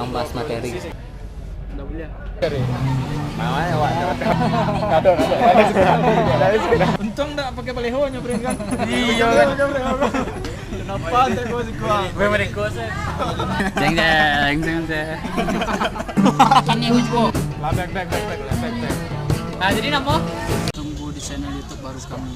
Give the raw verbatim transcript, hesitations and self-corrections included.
Membahas materi. Ndak buliah. Namanya awak ada. Ada, ada. Untung ndak pakai baleho nyo, Bren, kan? Iya, kan? Kenapa tak kau suka? Gue mereka sih. Jeng jeng jeng jeng. Ini gue juga. Lah, back, back, back, back, back, back. Nah, jadi nama? Tunggu di channel YouTube baru kami.